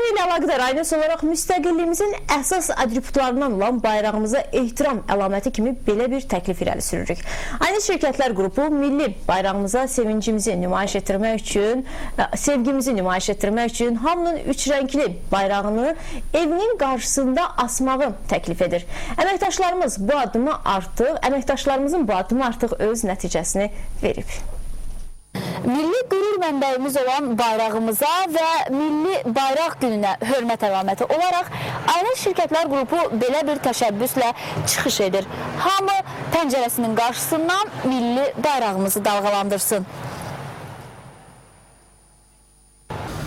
Günü ilə əlaqədar Aynes olaraq müstəqilliyimizin əsas atributlarından olan bayrağımıza ehtiram əlaməti kimi belə bir təklif irəli sürürük. Aynes Şirkətlər Qrupu milli bayrağımıza sevincimizi nümayiş etdirmək üçün, sevgimizi nümayiş etdirmək üçün hamının üç rəngli bayrağını evinin qarşısında asmağı təklif edir. Əməkdaşlarımız bu addımı artıq, əməkdaşlarımızın bu addımı artıq öz nəticəsini verib. Milli qürur mənbəyimiz olan bayrağımıza və Milli Bayraq Gününə hörmət əlaməti olaraq Aynes Şirkətlər Qrupu belə bir təşəbbüslə çıxış edir. Hamı pəncərəsinin qarşısından milli bayrağımızı dalğalandırsın.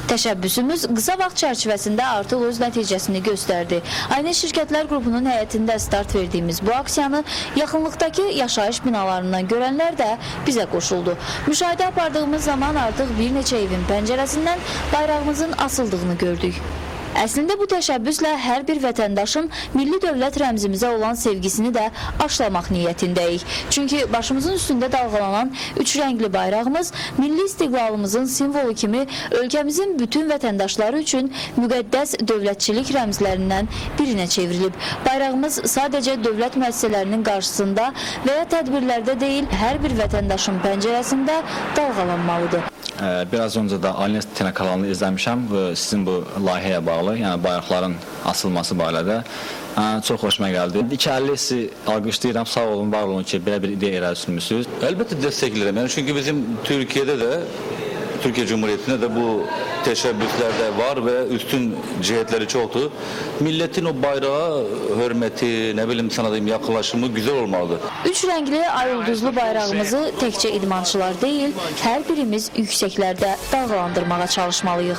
Təşəbbüsümüz qısa vaxt çərçivəsində artıq öz nəticəsini göstərdi. Aynes Şirkətlər Qrupunun həyətində start verdiyimiz bu aksiyanı yaxınlıqdakı yaşayış binalarından görənlər də bizə qoşuldu. Müşahidə apardığımız zaman artıq bir neçə evin pəncərəsindən bayrağımızın asıldığını gördük. Əslində bu təşəbbüslə hər bir vətəndaşın milli dövlət rəmzimizə olan sevgisini də aşılamaq niyyətindəyik. Çünki başımızın üstündə dalğalanan üç rəngli bayrağımız milli istiqlalımızın simvolu kimi ölkəmizin bütün vətəndaşları üçün müqəddəs dövlətçilik rəmzlərindən birinə çevrilib. Bayrağımız sadəcə dövlət müəssisələrinin qarşısında və ya tədbirlərdə deyil, hər bir vətəndaşın pəncərəsində dalğalanmalıdır. Biraz öncə də Aynes telekanalını izləmişəm bu sizin bu layihəyə bağlı, yəni bayraqların asılması barədə. Çox xoşuma gəldi. İki əlli sizi alqışlayıram. Sağ olun, var olun ki, belə bir ideya irəli sürmüsünüz. Elbette desteklerim. Yani çünkü bizim Türkiye'de de, Türkiye Cumhuriyeti'nde de bu teşebbüsler de var ve üstün cihetleri çoktu. Milletin o bayrağa hürmeti, ne bileyim sana diyeyim yaklaşımı güzel olmalıdır. Üç rəngli ay ulduzlu bayrağımızı təkcə idmançılar deyil, hər birimiz yüksəklərdə dalğalandırmağa çalışmalıyıq.